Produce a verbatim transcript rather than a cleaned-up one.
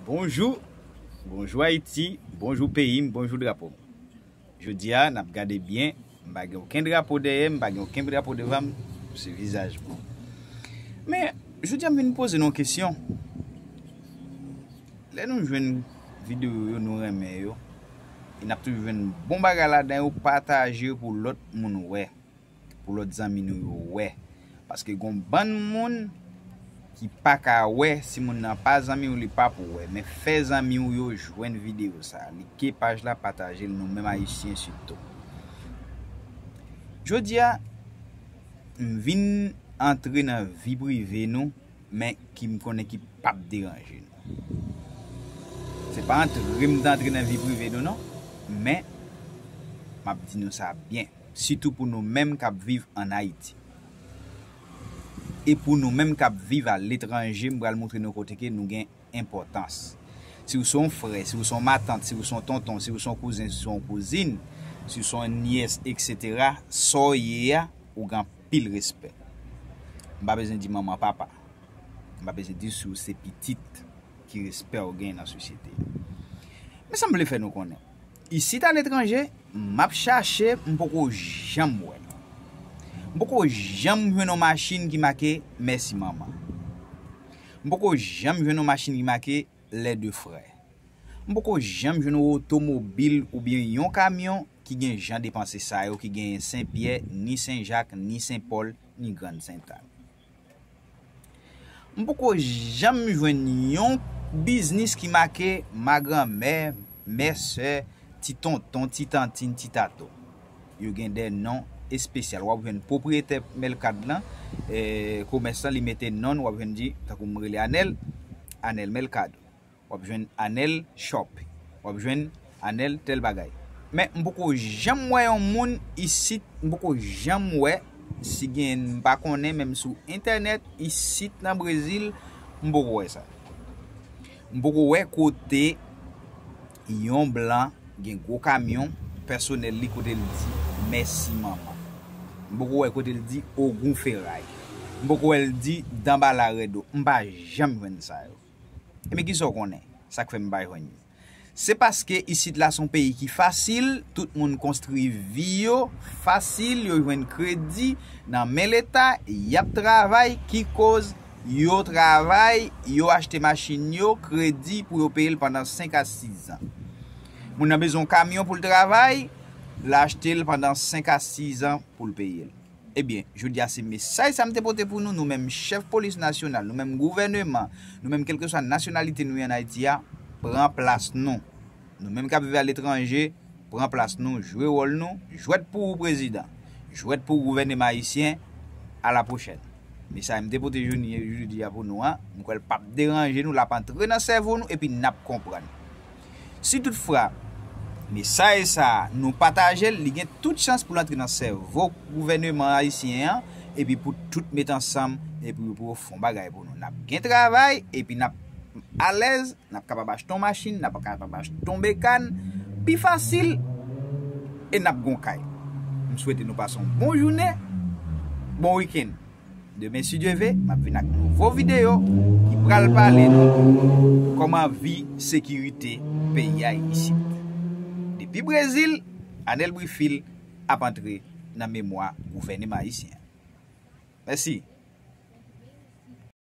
Bonjou, bonjou Ayiti, bonjou peyi m, bonjou drapo m. Jodi a, n ap gade byen, m pa gen okenn drapo dèyè m, m pa gen okenn drapo devan m, se vizaj mwen. Men, jodi a m vin poze nou yon kesyon. Lè nou jwenn videyo yo, nou renmen yo, e n ap toujou jwenn bon bagay ladan yo, pataje yo pou lòt moun wè, pou lòt zanmi nou yo wè. Paske gon bann moun ki pa ka wè, si moun nan pa zanmi w, li pa pou wè. Men fè zanmi w yo jwenn videyo sa. Like paj la, pataje l, nou menm Ayisyen sitou. Jodi a, m vin antre nan vi prive nou, men ki m konnen ki p ap deranje nou. Se pa antre m t antre nan vi prive nou non, men m ap di nou sa byen, sitou pou nou menm k ap viv ann Ayiti. E pou nou menm k ap viv aletranje, m pral montre nou kote ke nou gen enpòtans. Si w se yon frè, si w se yon matant, si w se yon tonton, si w se yon kouzen, si w se yon kouzin, si w se yon nyès, etsetera, sa w ye a, ou gen anpil respè. M pa bezwen di manman, papa. M pa bezwen di si w se pitit ki respè w gen nan sosyete a. Men sa m vle fè nou konnen. Isit aletranje, m ap chache, m poko janm wè. M poko janm jwenn yon machin ki make mèsi manman. M poko janm jwenn yon machin ki make lè de frè. M poko janm jwenn yon otomobil oubyen yon kamyon ki gen jan de panse sa yo ki genyen Senpyè, ni Senjak, ni Senpòl, ni Grann Sentàn. M poko janm jwenn yon biznis ki make ma granmè, mè sè, ti tonton, ti tantin, ti tato. Yo gen de non espesyal. W ap jwenn pwopriyetè Melkad lan, eh, komès lan, li mete non, w ap jwenn di, tankou m rele Anèl, Anèl Melkad. W ap jwenn Anèl Shop. W ap jwenn Anèl tèl bagay. Men m poko janm wè yon moun isit, m poko janm wè, si gen m pa konnen, menm sou entènèt, isit nan Brezil, m poko wè sa. M poko wè kote yon blan gen gwo kamyon pèsonèl li kote l di mèsi manman. M poko wè kote l di ogoun feray. M poko wè l di danbala rèdo. M pa janm jwenn sa yo. Ebyen, kisa w konnen? Sa k fè m pa jwenn yo? Se paske isit la se yon peyi ki fasil, tout moun konstwi vi yo fasil, yo jwenn kredi nan men Leta, y ap travay, ki koz yo travay, yo achte machin yo, kredi pou yo peye l pandan senk a sis zan. Moun nan bezwen yon kamyon pou l travay, l achte l pandan senk a sis zan pou l peye l. Ebyen, jodi a se mesaj sa m te pote pou nou, nou menm chèf polis nasyonal, nou menm gouvèneman, nou menm kèlkeswa nasyonalite nou ye ann Ayiti a, pran plas nou. Nou menm k ap viv aletranje, pran plas nou, jwe wòl nou, jwèt pou ou prezidan, jwèt pou gouvèneman ayisyen, a la pwochèn. Mesaj m te pote jodi, jodi a pou nou an, m kwè l p ap deranje nou, l ap antre nan sèvo nou epi n ap konprann. Si toutfwa mesaj sa a nou pataje l, li gen tout chans pou l antre nan sèvo gouvèneman ayisyen an, epi pou tout met ansanm, epi pou yo fè yon bagay pou nou. N ap gen travay, epi n ap alèz, n ap kapab achte yon machin, n ap kapab achte yon bekàn, pi fasil, e n ap gen yon kay. M swete nou pase yon bon jounen, bon wikenn. Demen, si Dye ve, m ap vin ak nouvo videyo ki pral pale nou kòman vi sekirite peyi a isit. Depi Brezil, Anèl Brifil ap antre nan memwa gouvèneman ayisyen an. Mèsi.